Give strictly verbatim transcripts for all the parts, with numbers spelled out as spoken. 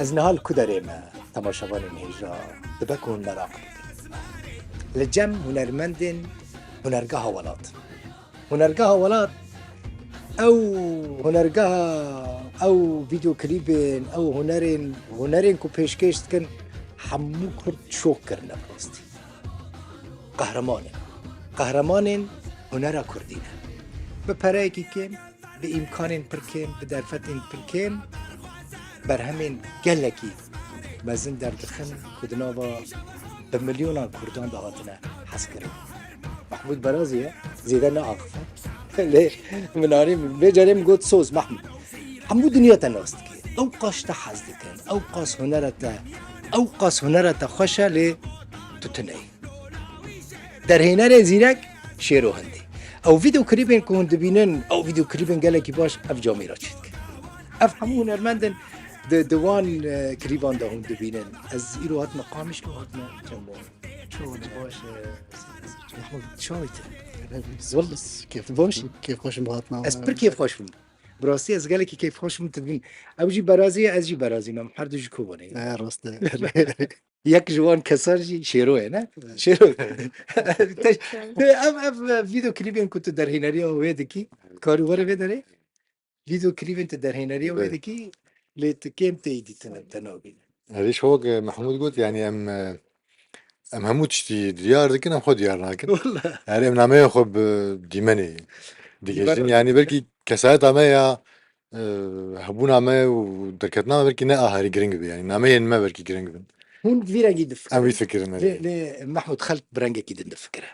Ez niha li ku derê me temaşevanên hêja dibe ku hûn meraq bikin. Li cem hunermendên Hunergeha Welat. Hunergeha Welat, ew hunergeha, ew vîdeoklîbên, ew hunerên, hunerên ku pêşkêş dikin, hemû Kurd şok kirine bi rastî. Qehreman in. Qehremanên hunera Kurdî ne. Bi pereyekî kêm, bi îmkanên pir kêm, bi derfetên pir kêm, berhemên gelekî mezin derdixin ku di nava bi milyonan Kurdan de hatine hezkirin. Mehmûd Berazî ye, zêde neaxife. Lê min anî, vê carê min got, Soz Mehmûd. Hemû dinya te nas dike. Ew qas te hez dikin, ew qas hunera te, ew qas hunera te xweş e, lê tu tune yî. Derhênerê zîrek Şêro Hindî. Ew vîdeoklîbên ku hûn dibînin, ew vîdeoklîbên gelekî baş ev camêra çêdikin. Ev hemû hunermend in di, di wan, e, klîban de hûn dibînin. Ez îro hatime Qamişlo, hatime Çembon. Çawa baş, e, Mehmûd, çawa te? Wellahî kêf baş, kêfxweş im hatna. Ez pir kêfxweş bûm. Bi rastî ez gelekî kêfxweş bûm, tu dibîn. Ew jî Berazî ye, ez jî Berazî me. Her du ji Kobanê. E, rast e. Yek ji wan kesan jî Şêro ye, ne? Evet. Şêro. Te, te, ev, ev, ev vîdeoklîbên ku tu derhêneriya wê dikî, karî were vê derê? Vîdeoklîbên tu derhêneriya wê Evet. dikî, lê tu kêm tê dîtin, te nabînin. Herî ji xwe wek Mehmûd got, yanî em, e, em hemû tiştî diyar dikin, em xwe diyar nakin. Wala. Yanî em nameyê xwe bi dîmenê digihîjin. Dîmen. Yanî belkî kesayeta me ya, e, hebûna me û derketina me belkî ne a herî giring be. Yanî nameyên me belkî giring bin. Hûn vî rengî difikirin. Em vî fikirin, Lê, erê. lê Mehmûd, xelk bi rengekî din difikire.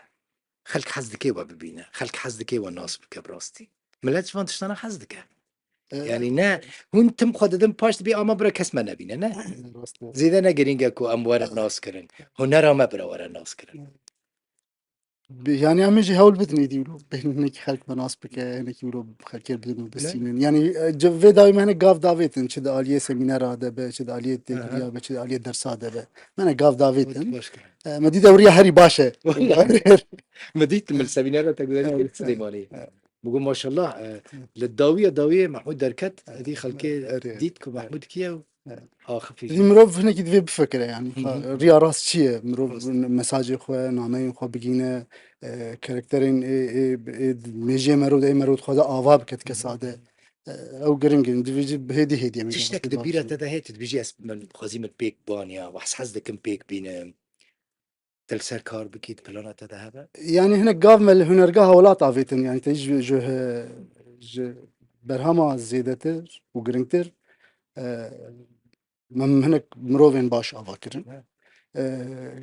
Xelk hez dike we bibîne. Xelk hez dike we nas bike bi rastî. Milet ji van tiştana hez dike. Ee, Yanî ne, hûn tim xwe didin paş dibî ama bira kes me nebîne, ne? Rast e. Zêde ne girîng e ku em were nas kirin. Hunera me bira were nas kirin. Bi-, yanî em ê jî hewl bidin êdî wilo. Bêhn hinekî xelk me nas bike, hinekî wilo xelkê bidin û Ne? bistînin. Yanî, e, ci-, vê dawî me hinek gav davêtin, çi di aliyê semînera de be, çi di aliyê Aha. têkiliya be, çi di aliyê dersa de be. Me ne gav davêtin. Baş kir. E, me dît ewriya herî baş e. Wala. Me dît, min semînera te guherî Evet. kir Silêmanî. Evet. Bû maşallah, e, Evet. li dawiya dawiyê Mehmûd derket, Evet. edî xelkê Evet. dît ku Mehmûd kî ye û Evet. axifî. Dî mirov hinekî divê bifikire, yanî. Hı hı. Riya rast çi ye? Mirov Rast. mesajê xwe, nameyên xwe bigîne, e, karakterên ê, ê, ê mêjiyê mero de, ê mero dixwaze ava bike di kesa de. E, ew giring in. Divê jî hêdî hêdî em ê Tiştek gavakê di bîra bavêjin. te de heye, tu dibêjî, ez min xwezî min pêk baniya, hez dikim pêk bînim. Te li ser kar bikî, di plana te de hebe? Yanî hinek gav me li Hunergeha Welat avêtin, yanî te ji, ji, ji berhema zêdetir û giringtir, e, me hinek mirovên baş ava kirin. Evet. E,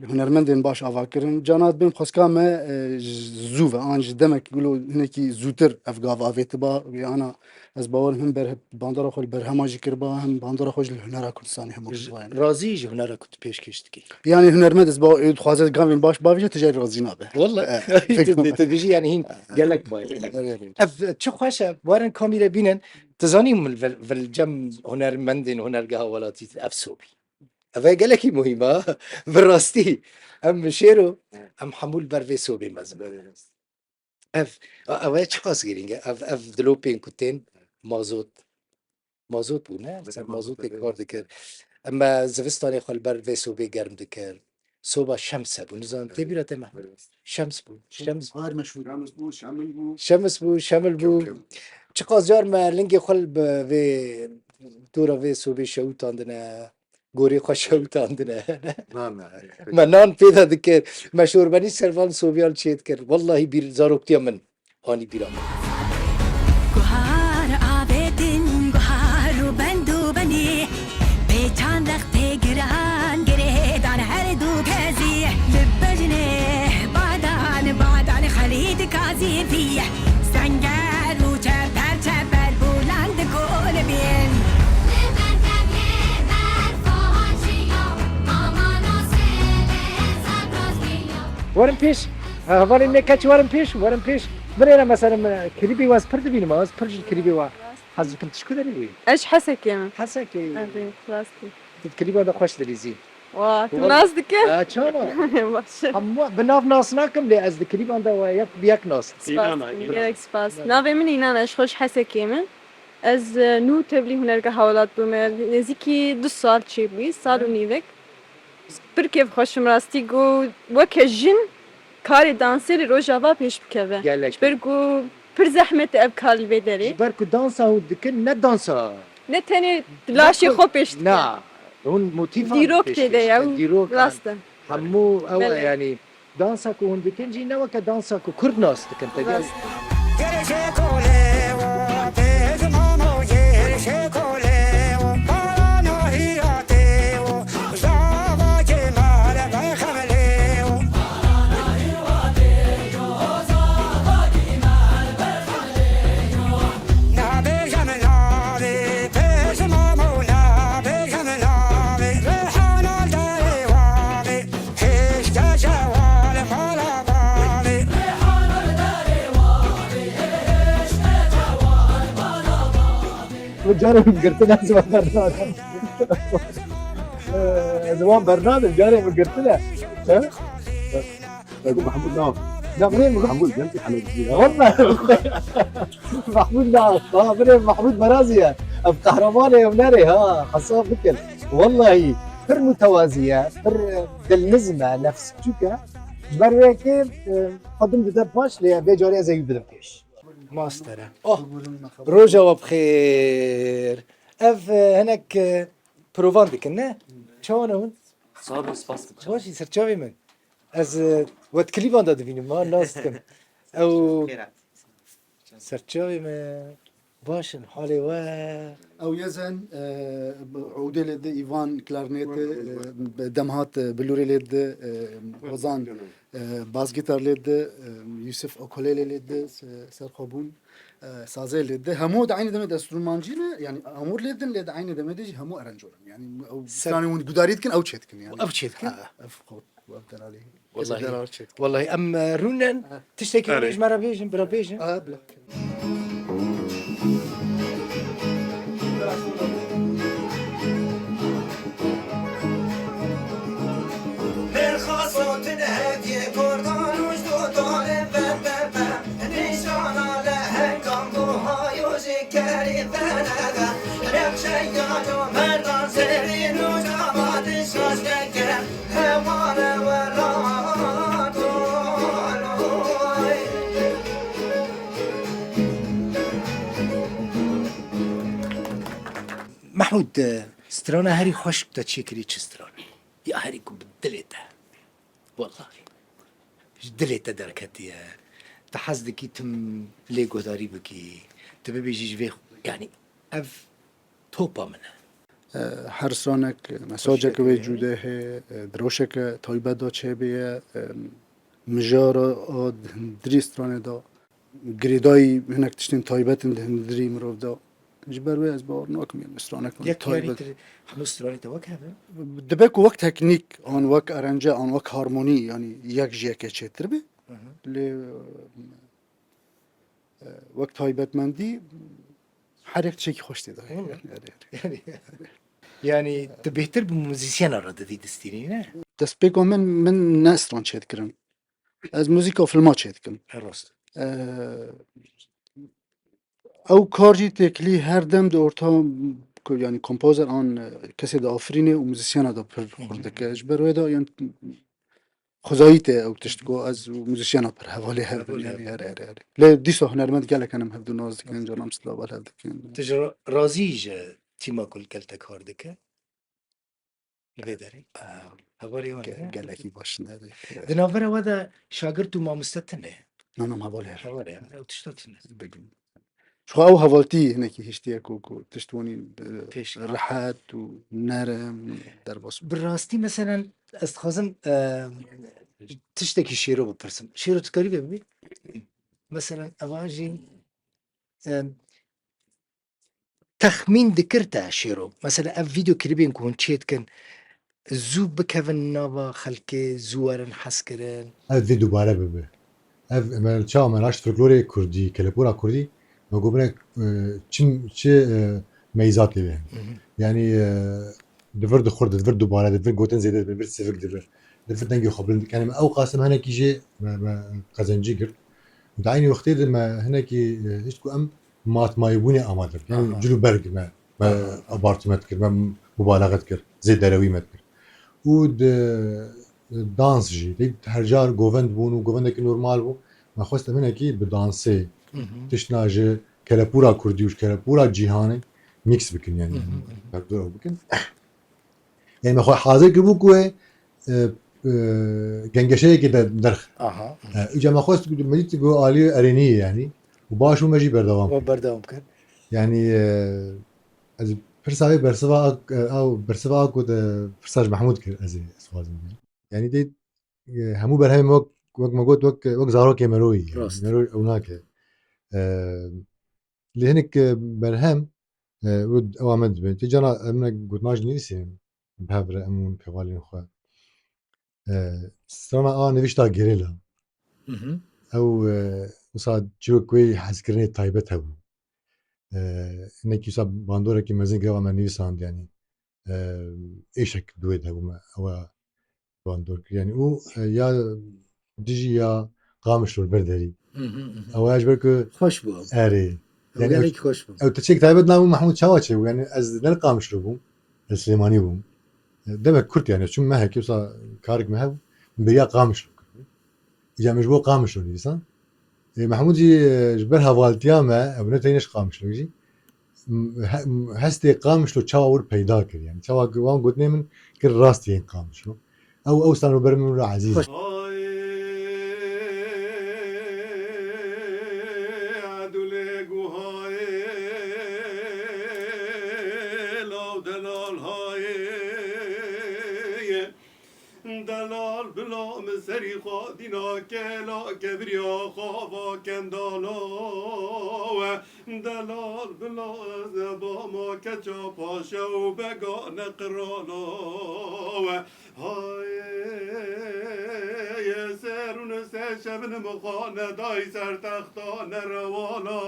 hunermendên baş ava kirin. Cana dibên xwestka me, e, ji zû ve, an ji demek wilo hinekî zûtir ev gav avêtiba, yana Ez bawer im him ber-, bandora xwe li berhema jî kiriba, him bandora xwe jî li hunera Kurdistanê hema Ji-, kiriba, yani. Razî ji hunera ku tu pêşkêş dikî? Yani hunermend ez bawer, ê dixwaze gavên baş bavêje, tu jî razî nabe. Wala. Eh, Tu, tu, tu dijî yani hîn gelek baş. Evet, evet. Ev çi xweş e, werin kamîre bînin. Tu zanî min vil, vil cem hunermendên Hunergeha Welatî ev sobî. Ev e gelekî muhîm e. Bi rastî. Em şêro, em hemû li ber vê sobê mezin. Ev, ev ê çiqas girîng e. Ev, ev dilopên ku tên mazot. Mazot bû, ne? Ser mazotê kar dikir. Em zivistanê xwe li ber vê sobê germ dikir. Soba şems hebû. Nizanim tê bîra te me. Şems bû. Şems. Har meşhûr. Şems bû, şemil bû. Şems bû, şemil bû. Çiqas car me lingê xwe li bi vê dora vê sobê şewitandine. Gorê xwe şewitandine. Nan, nan. Me nan pê de dikir. Me şorbenî ser van sobiyan çê dikir. Wellahî bîr zaroktiya min anî bîra min. Guhar avêtin, guhar û bend û benî. Pêçan rextê giran, girêdan her du kezî. Li bejnê badan, badan Xelîd Kazî vî. Senger û çeper çeper bûlan dikolibîn. Werin pêş. Hevalên me keç werin pêş, werin pêş. Birêne mesela min klîbê we ez pir dibînim, ez pir ji klîbê we hez dikim. Tu ji ku derê wî? Ez ji Hesekê me. Hesekê. Evet, rastî. Tu di klîba de xweş dilîzî. Wa, tu nas dike? Ha, çawa? Baş e. Hemû bi nav nas nakim lê ez di klîban de we yek bi yek nas. Spas, gelek spas. Navê min Înan e, ez xwe ji Hesekê me. Ez, e, nû tevlî Hunergeha Welat bûme. Nêzîkî du sal çêbûyî, sal û nîvek. Pir kêfxweş im rastî ku weke jin karê dansê li Rojava pêş bikeve. Gelek. Ji ber ku pir zehmet e ev kar li vê derê. Ji ber ku dansa hûn dikin ne dansa. Ne tenê laşê xwe pêş dike. Na, hûn motîfan Dîrok pêş tê de dike, ye, dîrokan. Rast e. Hemû ew e, belê, yanî dansa ku hûn dikin jî ne weke dansa ku kurd nas dikin, te dî- Rast e. Min carê min girtine, ez wan bernadim. Ez wan bernadim, carê min girtine. He? Mahmud nav. Ya, birê min Mahmud, gel ki halledeceğiz ya. Vallahi. Mahmud nav. Ha, birê Mahmud Merazî ye. Ev qehremanê ev nerê ha. Hesab bikin. Wallahî. Pir mutewazî ye. Pir dilnizm e, nefsçûk e. Ji ber wê yekê, e, xwe din dide paş lê vê carê ez ê wî bidim pêş. Master e. Oh. Roja we bi xêr. Ev, e, hinek, e, provan dikin, ne? Çawa ne hûn? Sağ olun, spas dikim. Baş î, serçavê min. Ez, e, we di klîban de dibînim, ha, nas dikim. Ew serçavê min. Baş in, halê we? Ew Yezen, e, bi, udê lê di, Îvan klarnetê, e, bi, Demhat, e, bilûrê lê di, e, Hozan, e, bas gitar lê di, e, Yusuf okolelê lê di, se-, serxwebûn, e, sazê lê di. Hemû di eynî demê de enstrûmancî ne, yanî hemû lê din, lê di eynî demê de jî hemû erencor in. Yanî ew stranê hûn gudarî dikin, ew çê dikin yanî. Ew çê dikin? Ha, ev xwe. Wallahî, wallahî em, e, rûnin, tiştekî hûn ji me re bêjin, bira bêjin. Mehmûd, e, strana herî xweş te çêkirî çi stran e? Ya herî ku bi dilê te. Wallahî. Ji dilê te derketiye. Tu hez dikî tim lê guhdarî bikî. Tu bibêjî ji vê xwe. Yanî ev topa min e. E, her stranek mesajeke wê cûde heye, e, di rewşeke taybet de çêbûye, e, mijara a di hundirî stranê de girêdayî hinek tiştên taybet in di hundirî mirov de. Ji ber wê ez bawer nakim, yanî stranek an taybet. Yek yarî hemû stranê te wek hev in? Dibe ku wek teknîk an wek erence an wek harmonî, yanî yek ji yekê çêtir be. Hı hı. Lê, e, wek taybetmendî her yek tiştekî xweş tê de. Wala. Yanî, yanî, yanî tu bêhtir bi muzîsyena re didî distînî, ne? Destpêka min, min ne stran çêdikirin. Ez muzîka filma çêdikim. E, rast. E, ew kar jî têkilî her dem di orta, yanî kompozer an, e, kesê diafirîne û muzîsyena de pir xurt dike. Ji ber wê de, yanî, xwezayî tê ew tişt ku ez û muzîsyena pir hevalê hev bin, yanî, herê, herê, herê. Lê dîsa hunermend gelek hene em hevdu nas dikin, canan silav hev dikin. Tu ji ra-, razî ji tîma ku li gel te kar dike? Li vê derê. Ew, hevalê wan ge-, ne? Gelekî baş in, erê. Di navbera we de şagirt û mamoste tune? Na, na, hevalê her. Hevalê her. Ew tişta tune. Bigin. Ji xwe ew hevaltî hinekî hiştiye ku, ku tişt wanî, e, pêş rehet û nerm derbas. Bi rastî, meselen, ez dixwazim, e, tiştekî Şêro bipirsim. Şêro, tu karî vê bibî? Meselen, eva jî, e, texmîn dikir te Şêro? Mesela ev vîdeo klîbên ku hûn çêdikin, zû bikevin nava xelkê, zû werin hezkirin? Ez vê dubare bibe. Ev me çawa me raşt folklorê kurdî, kelepûra kurdî, me got bine, e, çi, çi, e, meyzatê be. Hı hı. Yanî, e, di vir dixwir, di vir dubare, di vir gotin zêde dibe, di vir sivik dibe, di vir dengê xwe bilind dike. Yanî me ew qas em hinekî jê me, me qezencî girt. Di eynî wextê de me hinekî, e, hişt ku em matmayîbûnê amade bikin. Yanî Aha. cil û berg me, me Aha. abartî me dikir, me mubalaxe dikir, zêderewî me dikir. Û di, di dans jî, di her car govend bûn û govendekî normal bû. Me xwest em hinekî bi dansê, Hı hı. tiştna ji kelepûra kurdî û ji kelepûra cîhanê mîks bikin, yanî Hı hı, hı hı. hevdu ew bikin. Yanî me xwe hazir kiribû ku wê, e, e, gengeşeyekê de derxe. Aha. E, îca me xwest ku me dît ku alî erênî ye yanî. Û baş û me jî berdewam O kir. berdewam kir. Yanî, e, ez pirsa wê bersiva a, e, ew bersiva a ku te pirsa ji Mehmûd kir, ez ê ez xwazim bînim. Yanî dê, e, hemû berhemên wek, wek me got, wek, wek zarokê Meroyî, yanî Rast. Mero ew nake. E, lê hinek, e, berhem, e, û ew amed dibe. Tê cana em ne gotina jî nivîsînin. Bi hev re em û hevalên xwe. E, strana a nivîşta Gerêla. Hı hı. Ew, e, wisa çîrok wê hezkirinê taybet hebû. E, hinekî wisa bandorekî mezin gireva me nivîsand, yanî, e, êşek bi wê de hebû me. Ew e bandor kir, yanî û, e, ya dijî ya Qamişlo li ber derî. Hı hı, hı hı. Ew ya ji ber ku Xweş bû ew. Erê. Ew Yanî ew, gelekî xweş bû. ew tiçek taybet nabû Mehmûd çawa çêbû? Yanî ez ne li Qamişlo bûm, ez Silêmanî bûm. E, demek kurt yanî, çûm mehekê wisa karik me hebû, min bêriya Qamişlo kir. Îca min ji bo Qamişlo nivîsan. E, Mehmûd jî, e, ji ber hevaltiya me, ew ne tenê ji Qamişlo jî, m-, he-, m-, hestê Qamişlo çawa wir peyda kir, yanî çawa ki wan gotinê min kir rast yên Qamişlo. Ew, ew stran û ber min re ezîz. Xweş. Hay, edulê guhayê, law delal hayê. Delal bila min serî xwe dîna kela keviriya xava kendala we. Delal bila ez nebama keça paşe û bega neqirala we. Hayê serûn se şevin min xwe neday ser texta nerewala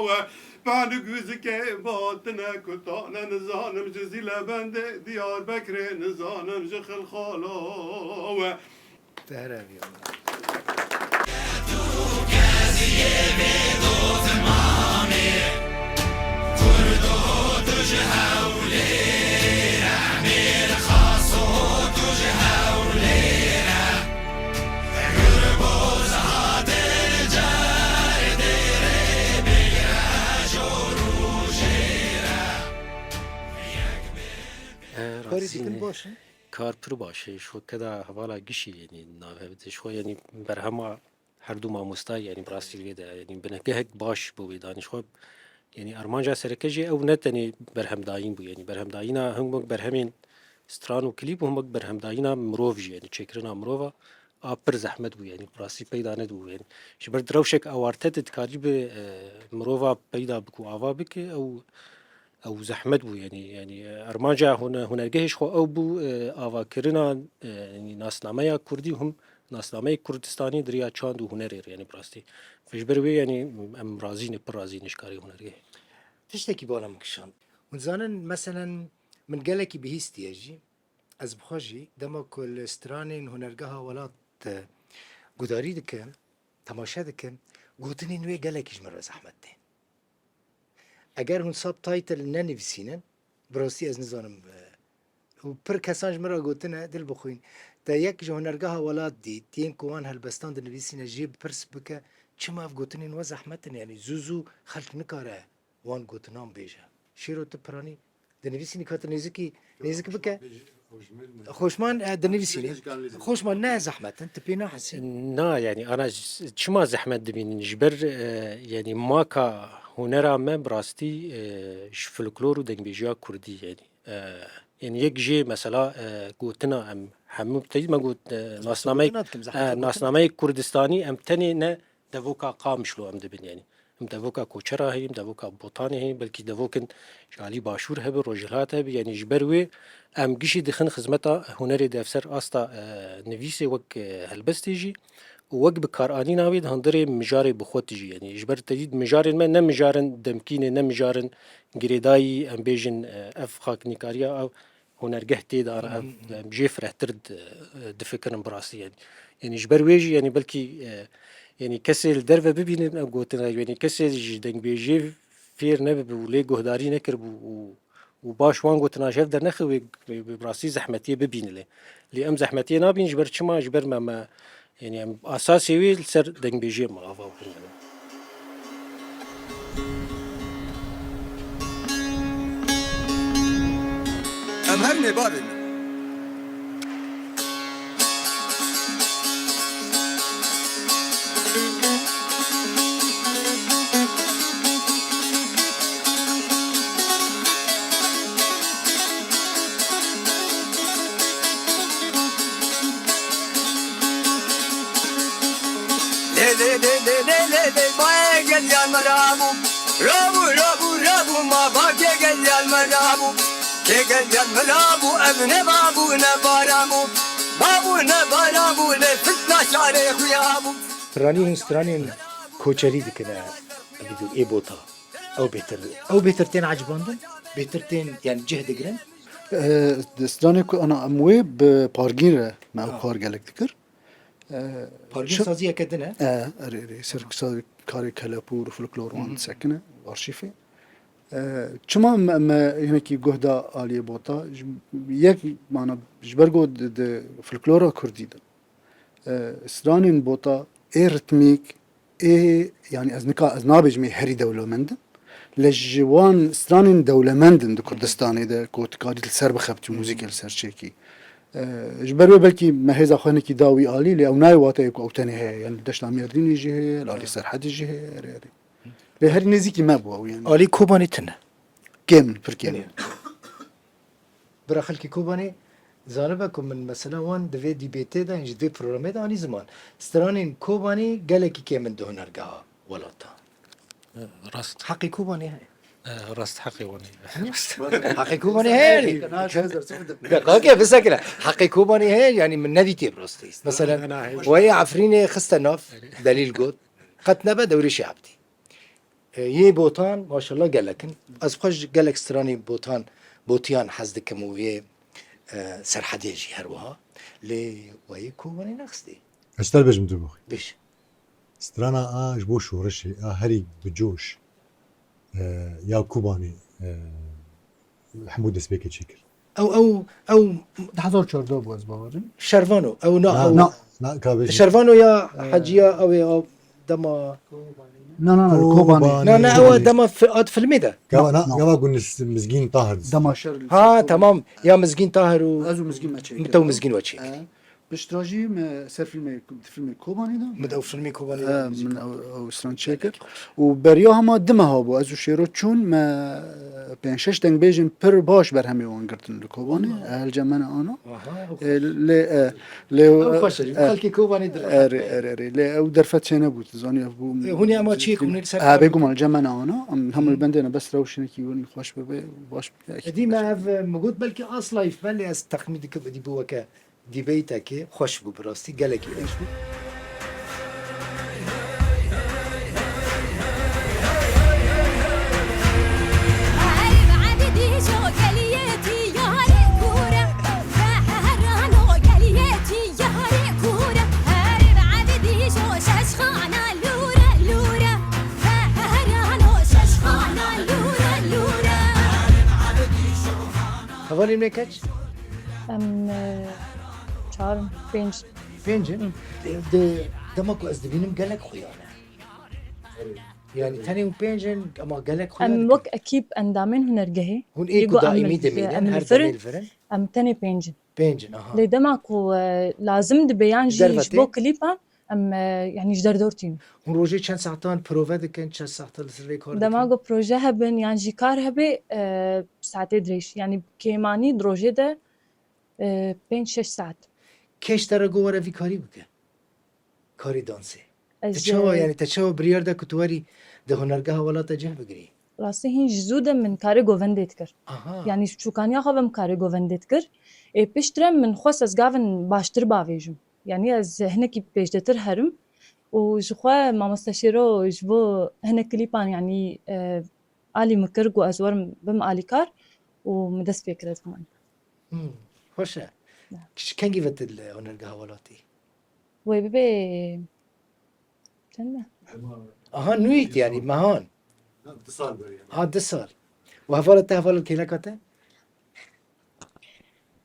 we. Pehlig wî zikê batine kutane, nizanim ji Zîlebendê Diyarbekirê, nizanim ji Xilxala we. Te her ev ya. E, Karî rastî dikin ne. Baş in? Kar pir baş e. Ji xwe keda hevala gişî, yanî, navê hev de. Ji xwe, yanî, berhema her du mamostayî, yanî, bi rastî li vê de, yanî, binegehek baş bû wê danî. Ji xwe, yanî, armanca sereke jî ew ne tenê berhemdayîn bû, yanî, berhemdayîna hingmek berhemên stran û klîp û hingmek berhemdayîna mirov jî, yanî, çêkirina mirova a pir zehmet bû, yanî, bi rastî peyda nedibû, yanî, ji ber di rewşek awarte de dikarî bi, e, mirova peyda bike û ava bike, ew, ew zehmet bû, yanî, yanî, e, armanca hune-, hunergehê ji xwe ew bû, e, avakirina, e, yanî, nasnameya kurdî û him nasnameyê Kurdistanî di riya çand û hunerê re, yanî, bi rastî. Ji ber wê, yanî, em razî ne, pir razî ne ji karê hunergehê. Tiştekî bala min kişand. Hûn zanin, meselen, min gelekî bihîstiye jî. Ez bi xwe jî, dema ku li stranên Hunergeha Welat, e, gudarî dikim, temaşe dikim, gotinên wê gelekî ji min re zehmet tên. Eger hûn subtitle nenivîsînin, bi rastî ez nizanim, e, û pir kesan ji min re gotine, dil bixwîn. Te yek ji Hunergeha Welat dît, yên ku wan helbestan dinivîsîne, jê pirs bike, çima ev gotinên we zehmet in? Yanî zû zû xelk nikare wan gotinan bêje. Şêro tu piranî dinivîsînî ka tu nêzikî, nêzik bike. Xoşman, e, dinivîsînî. Xoşman ne zehmet in, tu pê nahesî. Na, yanî, ana ç-, çima zehmet dibînin? Ji ber, e, yanî, maka hunera me bi rastî, e, ji folklor û dengbêjiya kurdî, yanî. E, yanî, yek jê, mesela, e, gotina em hemû teyî me got, e, nasnameyê, gotina dikim, zehmet e, gotina. Nasnameyê Kurdistanî em tenê ne devoka Qamişlo em dibin, yanî. Em devoka Koçera heyî, em devoka Botanê heyî, belkî devokin ji alî Başûr hebe, Rojhilat hebe, yanî ji ber wê em gişî dixin xizmeta hunerê devser asta, e, nivîsê wek, e, helbestê jî û wek bi kar anîna wê di hundirê mijarê bi xwe tijî. Yanî ji ber te dît mijarên me ne mijarên demkînê, ne mijarên girêdayî, em bêjin, e, ev xaknîkariya, ev hunergeh tê de, ana ev, em jê firehtir di-, difikirin bi rastî. Yanî, yanî ji ber wê jî, yanî belkî, e, yanî kesê li derve bibînin ev gotina, yanî kesê ji dengbêjiyê fêr nebibe û lê guhdarî nekiribû û, û baş wan gotina ji hev dernexin, wê, wê bi rastî zehmetiyê bibînin lê. Lê em zehmetiyê nabînin ji ber çima? Ji ber me, me, yanî em asasê wê li ser dengbêjiyê me ava kirin. Em her ne bavê me. Lê, lê, lê, lê, lê, lê, lê, bayê gel yan me rabû. Rabû, rabû, rabû, ma ba kê gel yan me rabû. Kê gel yan me rabû, ev ne babû, ne baran bû. Babû, ne baran bû, lê fitna şarê xuya bû. Piranî hûn stranên koçerî dikine, ev ê bota. Ew bêtir, ew bêtir tên ecibandin, bêtir tên, yani cih digirin. Di stranê ku ana em wê bi Pargîn re me ew kar gelek dikir. Pargîn saziyeke din e? E, erê, erê. Ser sazî karê kelepûr û folklor wan disekine arşîfê. E, çima me, me hinekî guh da aliyê bota? Ji, yek, mana, ji ber ku di, di folklora kurdî de, e, stranên bota ê ritmîk, ê, yani ez nika, ez nabêjim ê herî dewlemend in. Lê ji wan stranên dewlemend in di Kurdistanê de, ku tu karî li ser bixebitî, muzîkê li ser çêkî. E, ji ber wê belkî me hêza xwe hinekî da wî alî, lê ew nayê wateyê ku ew tenê heye. Yani li deşta Mêrdînê jî heye, li alî Serhedê jî heye, erê, erê. Lê herî nêzîkî me bû ew yani. Alî Kobanê tune. Kêm in, pir kêm in. Bira xelkê Kobanê zanibe ku min mesela wan di vê dîbêtê de, ji vê programê de anî ziman. Stranên Kobanê gelekî kêm in di hunergeha welata. Rast. Heqê Kobanê heye. E, rast, heqê wan heye. Rast. Heqê Kobanê heye. Deqake bisekine. Heqê Kobanê heye, yani min nedîtiye bi rastî. Mesela, wayê Efrînê xiste nav, delîl got. Qet nebe dewrê şehabtî. E, yê Botan, maşallah gelek in. Ez xwe ji gelek stranê Botan, Botiyan hez dikim û yê, e, Serhedê jî her wiha. Lê wayê Kobanê nexistê. Ez ji te re bêjim tu bixwî. Bêj. Strana a ji bo şoreşê, a herî bi coş, e, ya Kobanê, e, hemû destpêkê çêkir. Ew, ew, ew Di hezar çardeh bû, ez bawer im. Şervano, ew na, Na, ew na, na, ka bêjî. Şervano ya Heciya, ew ê, ew dema Na, na, na, li Kobanê. Kobanê. Na, na, ew dema fi-, at filmê de. Gava, na, Na, na. gava ku nis-, Mizgîn Tahir dîsa. Dema şer. Ha, tamam. Ya Mizgîn Tahir û Ez û Mizgîn me çêkir. Te û Mizgîn we çêkir. E, piştra jî me ser filmê, filmê Kobanê de. Min ew filmê Kobanê E, de min ew, ew stran çêkir. Û beriya hema du meha bû. Ez û Şêro çûn, me pênc şeş dengbêjên pir baş berhemê wan girtin li Kobanê. Aha. Hel cem me ne ana. Aha, ew E, xweş. lê, e, lê, Ew e, xweş e. e, Xelkê Kobanê dirê. Erê, erê, erê. Lê ew derfet çênebû, tu zanî ev bû. E, hûn ê ema çi yek hûn ê li ser E, kar bêguman, cem me ne ana. Em hemû Hı. li bendê ne, bes rewşinekî win xweş bibe, baş bibe. Edî me ev, e, min got belkî asla yîf, belê ez texmîn dikim, edî bû weke dîbeytekê xweş bû, bi rastî gelekî xweş bû. Hevalên me keç? Em, e, çar in, pênc. Pênc in? Hı. Di, di, dema ku ez dibînim gelek xuya ne. Yani tenê hûn pênc in, ama gelek xuya Em dikin. Wek ekîp endamên hunergehê. Hûn ê Yê ku ku em daîmî li, dimînin, em li her vir in, demê li vir in? Em tenê pênc in. Pênc in, aha. Lê dema ku, e, lazim dibe yan jî Derve ji bo tê? Klîpan, em, e, yanî ji derdor tînin. Hûn rojê çend saetan prove dikin, çend saetan li ser vê kar dikin? Dema ku proje hebin yan jî kar hebe, e, saetê dirêj. Yanî kêmanî di rojê de, e, pênc şeş saet. Kê ji te re got were vî karî bike? Karê dansê. Ez, Te çawa, e, yani te çawa biryar da ku tu werî di hunergeha welata cih bigirî? Rastî hîn ji zû de min karê govendê dikir. Aha. Yanî ji çûkaniya xwe ve min karê govendê dikir. Ê piştre min xwest ez gavin baştir bavêjim. Yanî ez hinekî pêşdetir herim. û ji xwe mamoste Şêro ji bo hinek klîpan, yanî, e, alî min kir ku ez werim bim alîkar û min dest pê kir ez bimanim. Hmm, xweş e. Ya. Ji kengî ve tu li hunergeha welatî? Wê bibe çend me? Aha, nûyît yanî, mehan. Du sal beriye. Ha, du sal. Û hevala te, hevala kêleka te?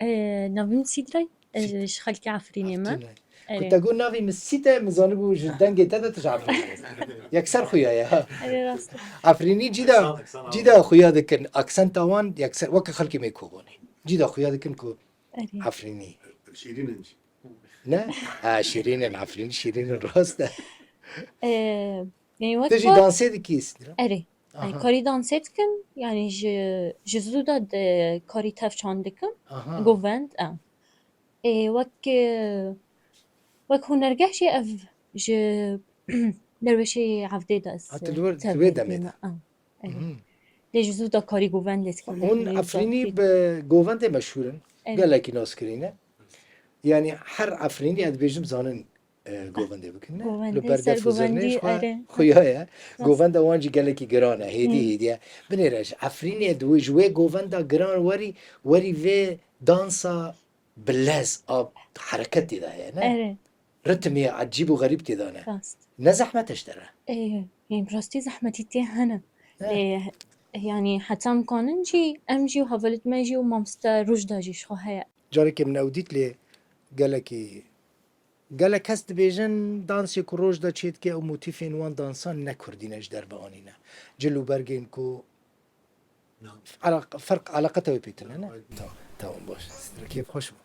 Ee, navê min Sîdre, ee, ji xelkê Efrînê me. Efrînê. Erê. Ku te got navê min Sît e, min zanibû ji dengê te de tu ji Efrînê. Yekser xuya ye, ha. Erê, rast e. Efrînî cî de, Aksan, aksan cî de xuya dikin. Aksenta wan yekser, weke xelkê me Kobanê. Cî de xuya dikin ku Erê. Efrînî. Şîrîn in jî. Ne? Ha, şîrîn in, Efrînî şîrîn in, rast e. Ee, yani wek Te jî dansê dikî, Sîdre? Erê. Aha. Ay, karî dansê dikim, yani ji, ji zû de, de karî tev çand dikim. Aha. Govend, em. Ê, wek, e, wek hunergeh jî ev ji derweşê hevdê de ez, Ha, tu li wir, tev tu wê demê dikîme. De. Em, erê. Mhm. Lê ji zû de karî govendê dikim. Hûn yani Efrînî zafî. Bi govendê meşhûr in. Erê. Gelekî naskirî ne. Yani her Efrînî ez dibêjim zanin e, govendê bikin, ne? Govendê, Li ber ser def û zirnê govendî, ji xwe erê. Xuya ye. Rast. Govenda wan jî gelekî giran e, hêdî Hmm. hêdî ye. Binêre ji Efrînê di wê, ji wê govenda giran werî, werî vê dansa bi lez a hereketê de heye, ne? Erê. Ritmê ecîb û xerîb tê de ne. Rast. Ne zehmet e ji te re? Ê, ê, bi rastî zehmetî tê hene. Ne. Ê, yani heta em kanin jî, em jî û hevalêt me jî û mamoste Rojda jî ji xwe heye. Carekê min ew dît lê gelekî Gelek kes dibêjin, dansê ku Rojda çêdike û motîfên wan dansan ne kurdî ne, ji derve anîne. Cil û bergên ku Na. elaq-, ferq, eleqeta wê pê tune ne? Tamam, tamam, baş. Kêf xweş bû.